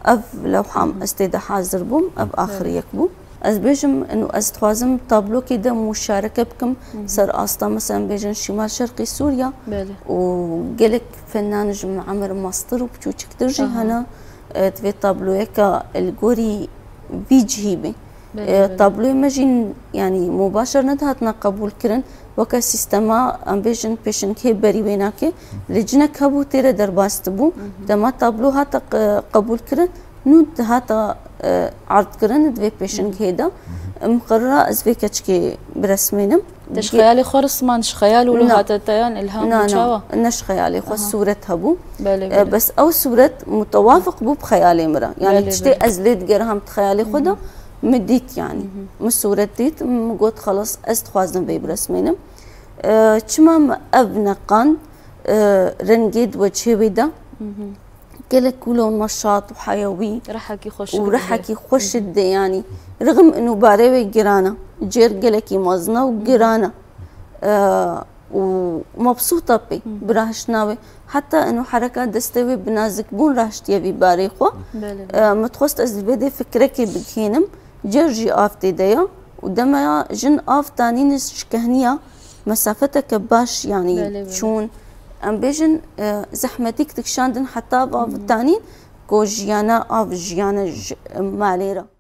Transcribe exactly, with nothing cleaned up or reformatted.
Ev lewha ez tê de hazir bûm, ev axiriyek bû. Ez bêjim, inu ez dixwazim tablokê de muşareke bikim ser asta, mesela, em bêjin Şimal Şerqî Sûriya Belê. û gelek fenan ji min emir mastir û piçûçiktir jî hene, e, divê tabloyeka li gorî vî cihî bê. Belê, E, belê. Tabloyê me jî, yanî, mubaşer nedihatine qebûl kirin, weke sîstema, em bêjin, pêşengihê berî wê nake. Lê cinek hebû tê re derbas dibû. Dema tablo hate qe-, qebûl kirin, nû dihata, e, erd kirin di vê pêşengihê de. Em qirra ez vê keçikê biresmênim. Te ji xeyalê xwe rismand, ji xeyal û Na. hate te yan îlham Na, bû çawa? na, ne ji xeyalê xwe, sûret hebû. Belê, E, belê. Bes ew sûret mutawafiq bû bi xeyalê min re. Yanî Belê, tiştê belê. ez lê digerim hem di xeyalê xwe de min dît yanî. Min sûret dît, min got, xelas, ez dixwazim vê biresmênim. E, çima min ev neqand, e, rengê di wecihê wê de gelek kûl û neşat û heyewî Rehekî xweş. û rehekî xweş dide yanî. Rixim inu barê wê giran e. Cêr gelekî mezin e û giran e. E, û mebsût e pê bi rahiştina wê. Heta inu hereka destê wê bi nazikbûn rahiştiye vî barê xwe. Belê. E, min dixwest ez li vê dê fikrekê bigihînim. Cêr jî av tê de ye. Û demeya jin av tanîn şikehniya mesafeteke baş yanî Belê, belê. çûn. Em bêjin, e, zehmetîk dikişandin heta av tanîn ku jiyana av jiyana ji malê re.